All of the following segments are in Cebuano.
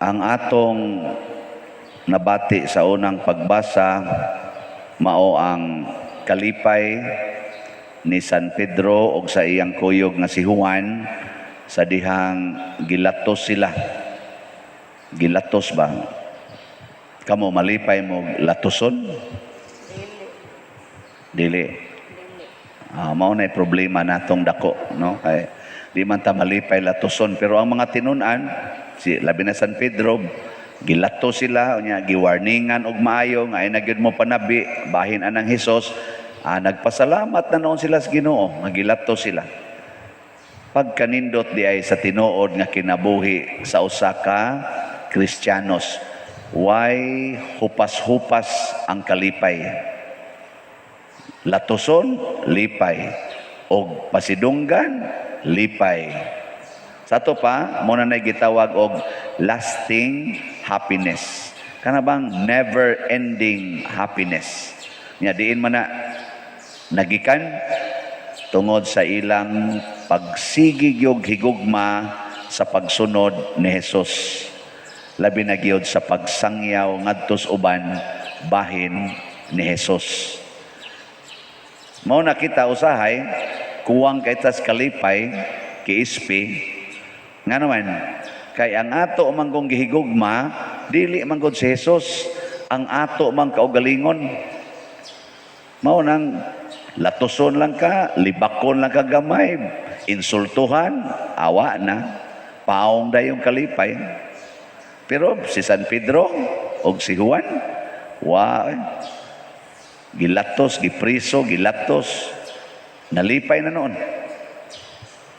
Ang atong nabati sa unang pagbasa mao ang kalipay ni San Pedro og sa iyang kuyog nga si Juan sa dihang gilatos sila. Gilatos ba? Kamo, malipay mo latoson? Dili. Dili. Ah, mao na problema natong dako, no? Kay di man ta malipay latoson, pero ang mga tinun-an, si labi na San Pedro, gilato sila, unya giwarningan og maayo nga ay na gyud mo panabi bahin anang Hesus. Ah, nagpasalamat na noon sila sa Ginoo nga gilato sila. Pagkanindot di ay sa tinuod nga kinabuhi sa usa ka Kristiyanos, way hupas-hupas ang kalipay. Latoson, lipay. Og pasidunggan, lipay. Sa ato pa, mao na gitawag og lasting happiness. Kana bang never ending happiness. Nya diin man na nagikan? Tungod sa ilang pagsige gyud higugma sa pagsunod ni Jesus. Labi na gyud sa pagsangyaw ngadto sa uban bahin ni Jesus. Mao na kita usahay kuwang kay tas kalipay kiispi, nga naman kay ang ato man kong gihigugma dili man gud si Jesus, ang ato man kaugalingon. Mao nang latoson lang ka, libakon lang ka gamay, insultuhan, awa na paong dayong kalipay. Pero si San Pedro og si Juan, wa gilatos, gipriso, gilatos, nalipay na noon.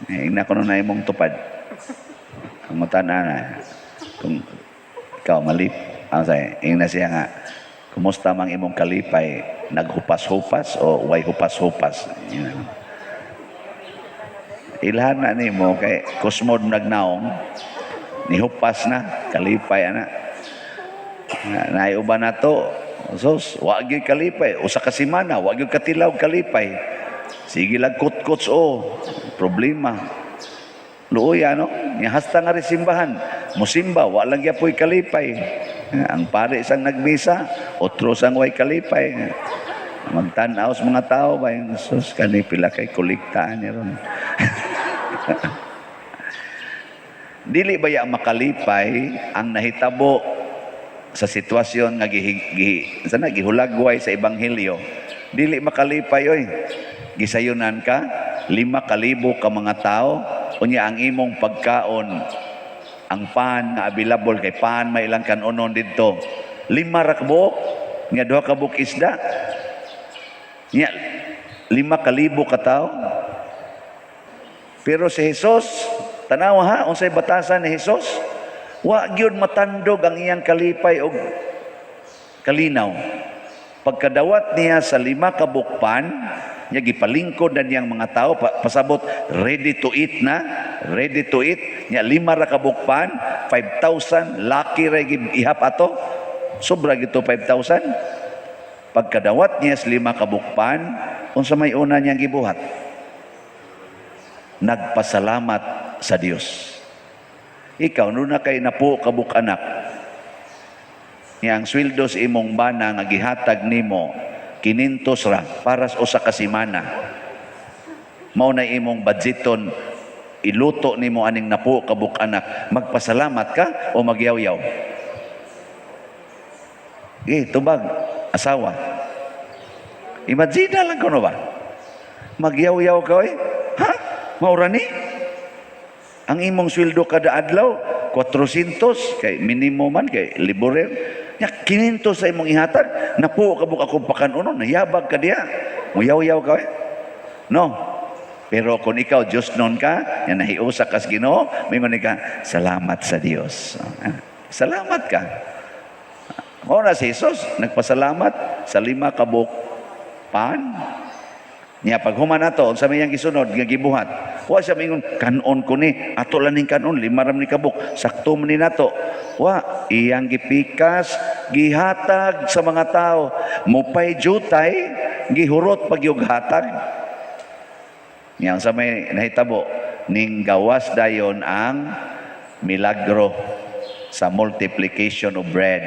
Eh, ingna ko na imong tupad. Ang na kung ikaw malip, ang say, ingna siya nga, kumusta mang imong kalipay, naghupas-hupas o way hupas-hupas? Yun. Ilhan na nimo kay kusmod nagnaong, nihupas na, kalipay ana. Na uban na to, sos, wa gyud kalipay, usa ka semana, wa gyud katilaw kalipay. Sige lang kutkots o, problema. Luoya, no? Nya hasta nga rin simbahan, musimba, wa lang gyapoy kalipay. Ang pare isang nagmisa, otro sang way kalipay. Magtan-aw sa mga tao ba yung sus kani pila kay kolekta ni ron. Dili ba ya makalipay ang nahitabo sa sitwasyon nga gihi, gihi, sana gihulagway sa ebanghelyo? Dili makalipay oy. Gisayunan ka 5,000 ka mga tao, unya ang imong pagkaon, ang pan nga available, kay pan may ilang kanonon didto, 5 ra ka buok nga 2 ka buok isda, nya 5,000 ka tao. Pero si Jesus, tanawa ha, unsay batasan ni Jesus, wa gyud matandog ang iyang kalipay og kalinaw. Pagkadawat niya sa 5 ka bukpan, niya gipalingkod na niyang mga tao, pasabot ready to eat na, ready to eat. Niya 5 ra ka bukpan, 5,000 laki ra ihap ato. Sobra gito 5,000. Pagkadawat niya sa 5 ka bukpan, unsa may una niyang gibuhat? Nagpasalamat sa Dios. Ikaw, nuna kay napo kabuk anak, niya ang sweldo sa imong bana nga gihatag nimo, 500 ra para sa usa ka semana. Mao na imong budgeton, iluto nimo aning napo kabuk anak, magpasalamat ka o magyawyaw? Eh, tubag, asawa. Imagine lang kuno ba? Magyawyaw ka oy. Ha? Maura ni? Ang imong sweldo kada adlaw 400 kay minimo man kay liborer. Nya 500 sa imong ihatag, napo ka buk akong pakanunon, nayabag ka diya. Muyaw-yaw ka oy. No. Pero kung ikaw Diyos nun ka, yan nahiusa ka sa Ginoo, may ka, salamat sa Dios. Salamat ka. Mao na si Jesus, nagpasalamat sa 5 ka pan. Niya pag human ato, unsa may iyang gisunod nga gibuhat? Wa siya mingon, kanon ko ni, ato lang ning kanon, 5 ram ni kabuk, sakto man ni nato. Wa, iyang gipikas, gihatag sa mga tao. Mupay jutay, gihurot pagyug hatag. Niya sa may nahitabo, ning gawas dayon ang milagro. Sa multiplication of bread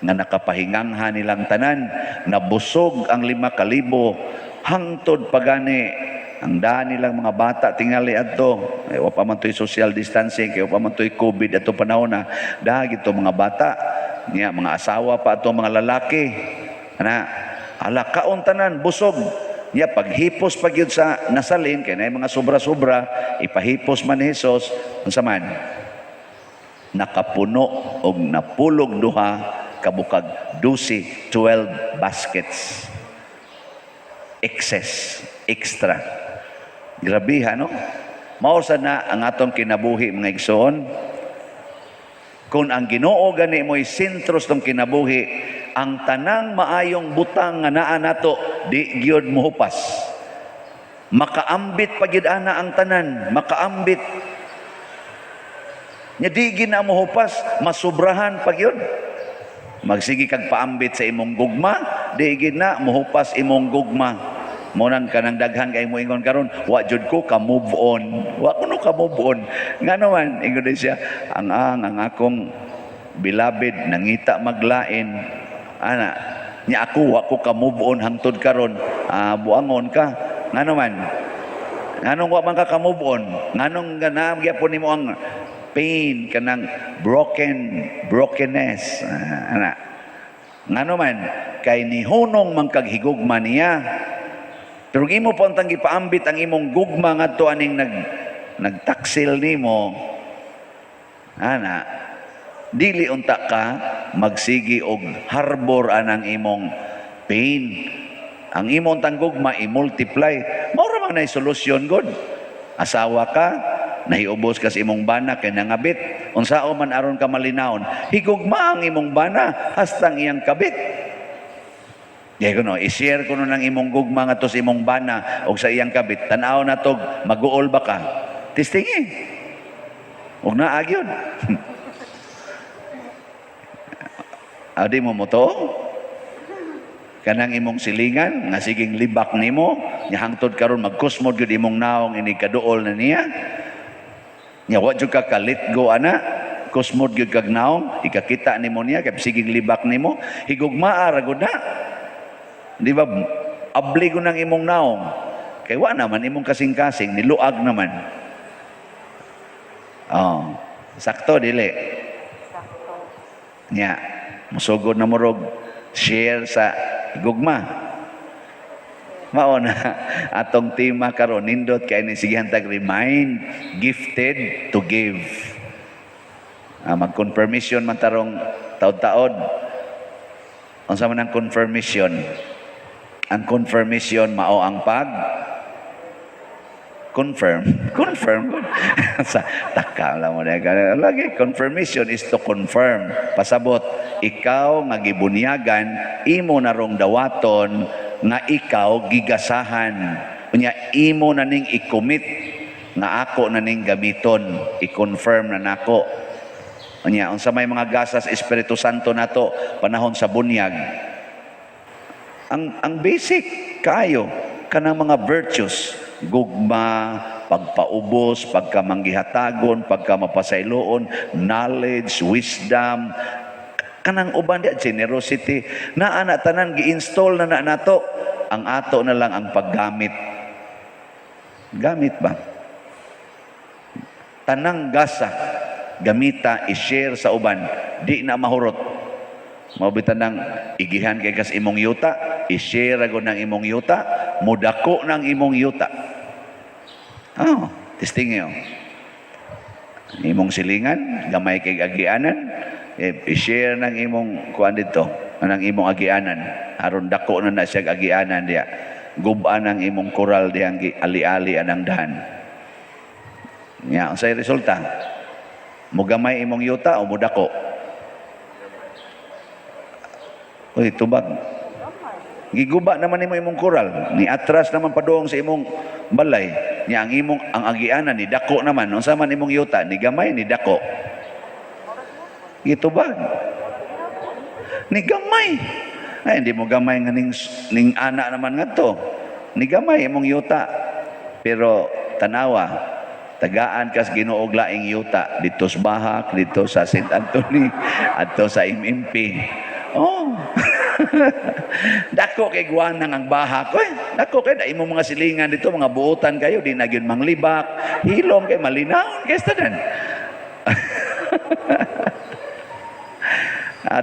nga nakapahingangha nilang tanan, nabusog ang 5,000, hangtod pagani ang daan nilang mga bata tingali adto. Eh, wa pa man to'y social distancing kay wa pa man to'y COVID ato panahon na daha gito mga bata niya, mga asawa pa ato, mga lalaki ana, ala, kaon tanan, busog niya. Paghipos pa gyud sa nasalin kay naay mga sobra-sobra, ipahipos man ni Jesus. Unsa man, nakapuno og napulog duha kabukag 12, 12 baskets, excess, extra. Grabe ha, no? Mao sa na ang atong kinabuhi, mga igsoon. Kung ang Ginoo gani mo'y sentro sa kinabuhi, ang tanang maayong butang nga naa nato di gyud mohupas. Makaambit pa gyud ana ang tanan, makaambit. Nya di gyud na mohupas, masubrahan pa gyud. Magsige kag paambit sa imong gugma, di gyud na mohupas imong gugma. Mo nang kanang daghan kay mo ingon karon, "Wa jud ko ka move on. Wa ko no ka move on." Ngano man, ingon din siya, ang akong beloved nangita maglain ana nya, ako wa ko ka move on hangtod karon. Ah, buangon ka. Ngano man? Nganong wa man ka ka move on? Nganong gana gyapon nimo ang pain, kanang brokenness? Ah, ana. Ngano man? Kay nihunong man kag higugma niya. Pero imo pa untang gipaambit ang imong gugma ngadto aning nagtaksil nimo ana, dili unta ka magsigi og harbor anang imong pain. Ang imong tang gugma i-multiply. Mao ra man nay solusyon god. Asawa ka, nahiubos ka sa imong bana kay nangabit. Unsao man aron ka malinawon? Higugma ang imong bana hastang iyang kabit. Kaya kuno, i-share ko ng imong gugma ngadto sa imong bana o sa iyang kabit. Tan-aw na to, maguol ba ka? Testingi. Ug naa gyud. Adi mo mo to? Kanang imong silingan nga siging libak nimo, nya hangtod karon magkusmod gyud imong naong inig kaduol na niya. Nya wa jud ka ka-let go ana, kusmod gyud kag naong, ikakita nimo niya kay siging libak nimo, higugmaa ra gud na. Di ba? Abli ko ng imong naong. Kay wa naman imong kasing-kasing, niluag naman. Oh, sakto dili? Sakto. Nya, musugod na murog share sa gugma. Mao na atong tema karon, nindot kay ni sigihan tag remind, gifted to give. Ah, mag-confirmation man tarong taod-taod. Unsa man ang confirmation? Ang confirmation mao ang pag confirm. Confirm. Sa taka lang mo na. Lagi, confirmation is to confirm. Pasabot, ikaw nga gibunyagan, imo na rong dawaton nga ikaw gigasahan. Unya, imo na ning i-commit nga ako na ning gamiton, i-confirm na nako. Unya, unsa may mga gasas Espiritu Santo nato panahon sa bunyag? Ang basic kayo kanang mga virtues, gugma, pagpaubos, pagkamanggihatagon, pagkamapasayloon, knowledge, wisdom, kanang uban diya, generosity, naa na tanan, gi-install na na nato. Ang ato na lang ang paggamit. Gamit ba? Tanang gasa, gamita, i-share sa uban, di na mahurot. Mao bitan nang igihan kay kas imong yuta, i-share agad ng imong yuta, mudako ng imong yuta. Oh, testing yo. Imong silingan, gamay kay agianan, eh, i-share ng imong kuan dito, ng imong agianan. Aron dako na na siya agianan diya. Guban ang imong koral diyang ali-ali anang dahan. Nya, unsay resulta? Mugamay imong yuta o mudako? Uy, tubag. Giguba naman nimo imong koral. Ni atras naman padung sa imong balay. Nya ang imong ang agianan ni dako naman. Unsa man imong yuta, ni gamay ni dako? Gitubag. Ni gamay. Ay, hindi mo gamay nga ning ana naman ngadto. Ni gamay imong yuta. Pero tanawa, Tagaan kas Ginoo og laing yuta dito sa Bahak, dito sa St. Anthony, adto sa MMP. Oh. Dako kay guwanang ang Bahak. Oy, dako kay da imong mga silingan dito, mga buotan kayo, di na gyud manglibak, hilom kay malinawon kay tanan.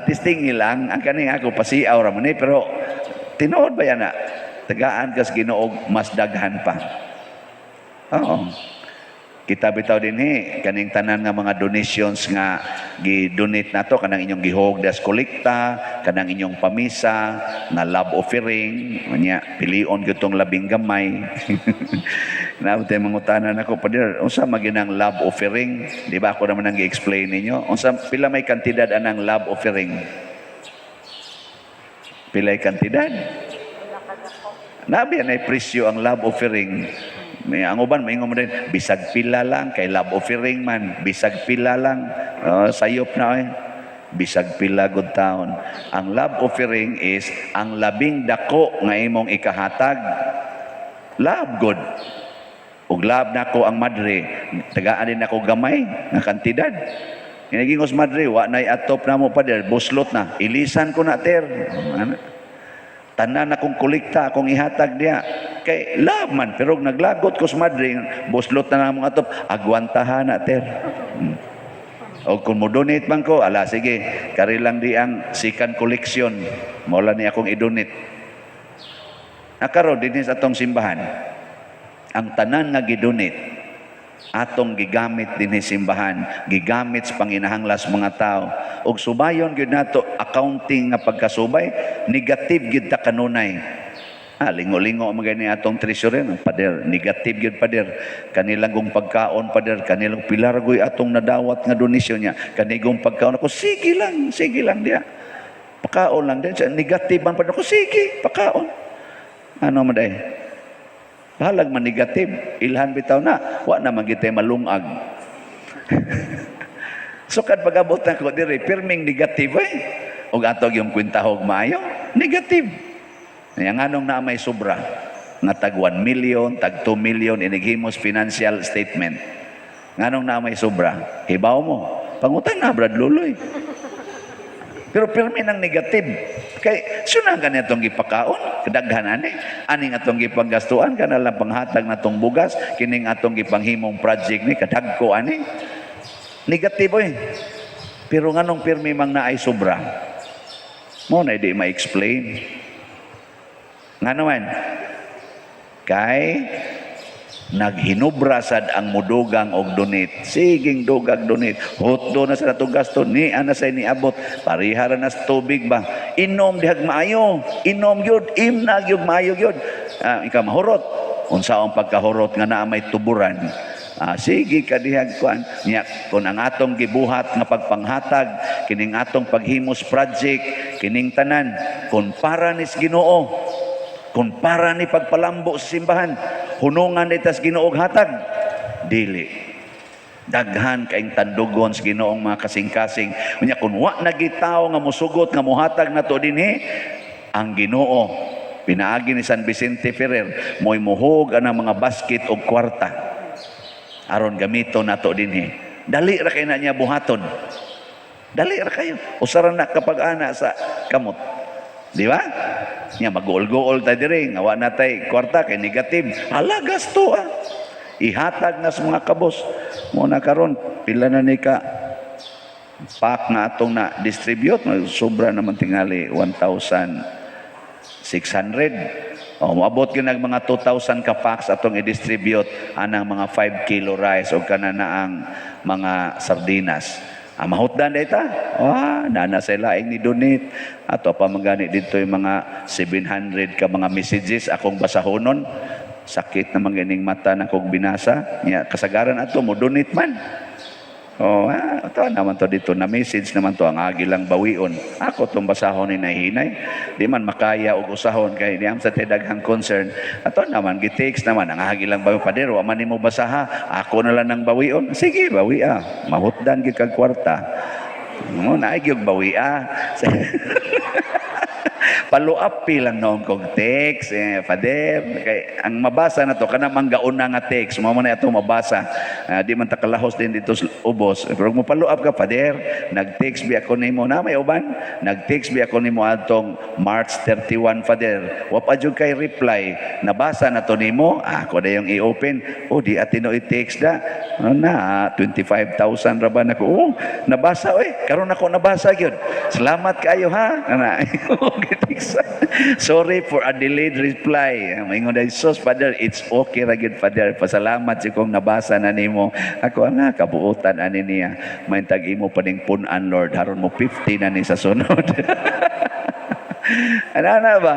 Testing lang ang kaning ako pasiaw ra man ni, pero tinuod ba yan na tagaan kas Ginoo mas daghan pa. Oo. Kita bitaw dinhi kaning tanan nga mga donations nga gi-donate nato, kanang inyong gihog das kolekta, kanang inyong pamisa nga love offering, unya pilion gyud tong labing gamay. Naabot tay mangutana nako, "Pader, unsa man gyud ang love offering?" Di ba ako naman ang gi-explain ninyo? Unsa, pila may kantidad anang love offering? Pilay kantidad? Nabi na presyo ang love offering. May ang uban maingon mo din, bisag pila lang kay love offering man, bisag pila lang. Oh, sayop na eh. Bisag pila gud taon. Ang love offering is ang labing dako nga imong ikahatag. Love good. Ug love nako ang madre, tagaan din ako gamay nga kantidad. Inagingos madre, wa nay atop namo, pader, buslot na. Ilisan ko na, ter. Ana. Tanan akong kolekta akong ihatag diya. Kay love man, pero og naglagot ko sa madre, buslot na namong atop, agwantahan na, ter. O kung mo donate man ko, ala sige, kari lang di ang second collection. Mao ni akong i-donate. Nakaroon din sa atong simbahan, ang tanan nga gidonate, atong gigamit dinhi simbahan, gigamit sa panginahanglas mga tao. Og subayon gyud nato accounting nga pagkasubay, negative gyud ta kanunay. Ah, lingo-lingo man gani atong treasurer, "Pader, negative gyud, pader. Kanilang kong pagkaon, pader, kanilang pilargoy atong nadawat nga donasyon niya. Kanigong pagkaon ako, sige lang diya. Pakaon lang din. Negative man, pader ako, sige, pakaon." Ano man day? Bahalag man negative, ilhan bitaw na, wa na man gitay malungag. So kad pag-abot na ko diri, pirming negative eh. Og ato yung kwentahog maayo, negative. Nga nganong naa may sobra nga tag 1 million, tag 2 million inighimos financial statement? Nganong naa may sobra? Hibaw mo. Pangutan na, Brad Luloy. Pero pirmi ng negative. Kay suna ka atong gipakaon, kadaghan ani. Aning atong gipanggastuan kana lang panghatag natong bugas, kining atong gipanghimong project ni kadagko ani. Negatibo eh. Pero nganong pirmi mang naay sobra? Mo na di ma-explain. Nga naman, kay naghinubra sad ang mudugang og donate. Siging dugag donate. Hotdo na sa atong gasto ni ana say niabot. Parihara na sa tubig ba. Inom dihag maayo. Inom gyud, imna gyud maayo gyud. Ah, ikaw mahurot. Unsa ang pagkahurot nga naa may tuburan? Ah, sige ka dihag kuan nya kung ang atong gibuhat nga pagpanghatag, kining atong paghimos project, kining tanan, kung para nis Ginoo, kung para ni pagpalambo sa simbahan, hunungan ni tas Ginoo og hatag, dili. Daghan kaing tandugon sa Ginoong mga kasing-kasing. Unya kung wa na gitaw nga musugot nga muhatag nato dinhi, ang Ginoo pinaagi ni San Vicente Ferrer mo'y muhog ang mga basket og kwarta aron gamito nato dinhi. Dali ra kay na niya buhaton. Dali ra kayo. Usara na kapag ana sa kamot. Di ba? Nya maguol-guol ta diri nga wa na tay kwarta kay negative. Hala, gasto ah. Ihatag na sa mga kabos. Mo na karon pila na ni ka pack nga atong na distribute, sobra naman tingali 1,600. O moabot gyud nag mga 2,000 ka packs atong i-distribute anang mga 5 kilo rice o kana na ang mga sardinas. Ah, mahutdan ta. Ah, nana sa laing ni donate. Ato pa man gani dito yung mga 700 ka mga messages akong basahonon. Sakit naman ganing mata na kog binasa. Nya kasagaran ato mo donate man. Oh, ah, ito naman to dito na message naman to ang agi lang bawion. Ako tong basahon ni nahinay. Di man makaya og usahon kay niyam sa daghang concern. Ato naman gi-text naman ang agi lang bawion, "Pader, wa man nimo basaha. Ako na lang nang bawion." Sige, bawi ah. Mahutdan gid kag kwarta. Mo na gyud bawi ah. Follow up lang noon kog text, eh, Father. Kay, ang mabasa na to, kana manggauna nga text, mo na ito mabasa. Ah, di man ta kalahos din dito sa ubos. Pero mo follow up ka, "Father, nag-text bi ako nimo na may uban. Nag-text bi ako nimo atong March 31, Father. Wa pa jud kay reply. Nabasa na to nimo?" Ah, ako na yung i-open. "Oh, di atin no i-text da. Ano na, 25,000 ra ba nako?" "Oh, nabasa oy. Karon ako nabasa gyud. Salamat kayo ha." Ana. "Sorry for a delayed reply." Maingon dahil, "Sus, Father, it's okay ra gyud, Father. Pasalamat si kong nabasa na nimo." Ako nga kabuutan ani niya. Maintag imo pa ning pun-an, Lord. Haron mo 50 na ni sa sunod. Ano na ba?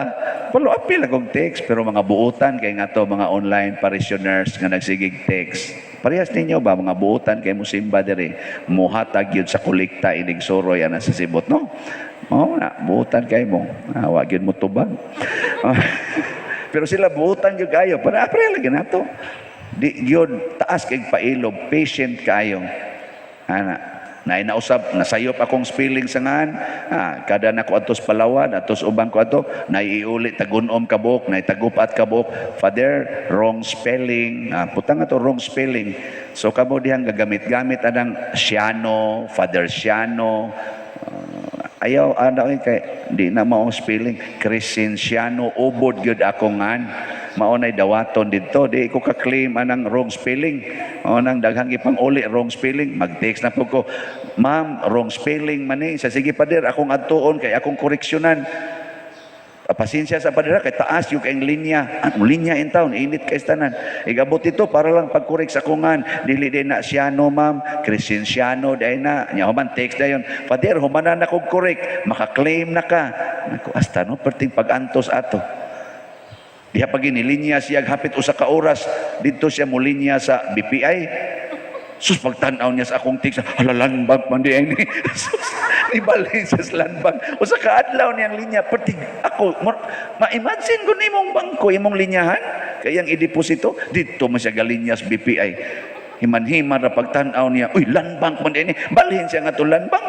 Follow up akong text, pero mga buutan kay nga to mga online parishioners nga nagsigig text. Parehas ninyo ba mga buutan kay mo simba diri, muhatag yun sa kolekta inig suroy ana sa sibot, no? Oh, na buutan kay mo. Ah, wa gyud mo tubag. Pero sila buutan gyud kayo. Para apre lagi nato. Di gyud taas kay pailob, patient kayo. Ana, na inausab nasayop akong spelling sa ngan, ah, kada nako atos Palawan, atos ubang ko ato, naiiuli tagunom ka buok, naitagupat ka buok, "Father, wrong spelling." Ah, putang ato wrong spelling. So kamo dihang gagamit-gamit anang Siano, Father Siano, ah, ayaw ana oy, kay di na mao spelling. Crescenciano, ubod gyud ako ngan mao nay dawaton didto. Di ko ka-claim anang wrong spelling. Mao nang daghang ipang uli wrong spelling. Mag-text na po ko, "Ma'am, wrong spelling man ni." Sa, "Sige, Pader, akong adtuon kay akong koreksyonan. Ah, pasensya sa pader kay taas yung kayong linya." Anong linya in town? Init kay tanan. Igabot ito para lang pag-correct sa kungan. "Dili din na siyano, ma'am. Crescenciano dahil na." Nya human text dayon. "Father, humana na kog correct. Maka-claim na ka." Naku, hasta no perting pag-antos ato. Diha pag linya siya hapit usa ka oras didto siya mo linya sa BPI. Sus, pagtan-aw niya sa akong text, "Hala, Landbank man di ay ni." Sus, ibalhin siya sa Landbank. Usa ka adlaw niyang linya, pertig ako, ma-imagine ko nimong bangko, imong linyahan, kaya ang ideposito, dito man siya galinya sa BPI. Himan-himan ra pagtan-aw niya, "Uy, Landbank man di ni." Balhin siya nga to Landbank.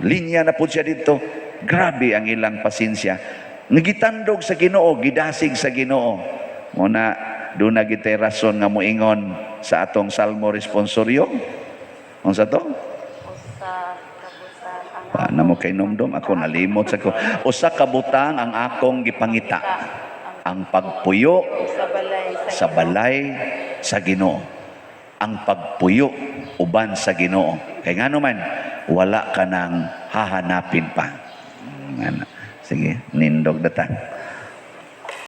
Linya na po siya dito. Grabe ang ilang pasensya. Ngitandog sa Ginoo, gidasig sa Ginoo. Muna, doon na gitay rason nga moingon sa atong Salmo responsorio. Unsa to? Usa kabutan ang Paano mo kay nomdom? Ako nalimot sa ko. Usa ka butang ang akong gipangita. Ang pagpuyo sa balay sa sa Ginoo. Balay sa Ginoo. Ang pagpuyo uban sa Ginoo. Kay ngano man, wala ka nang hahanapin pa. Ano? Sige, nindog data.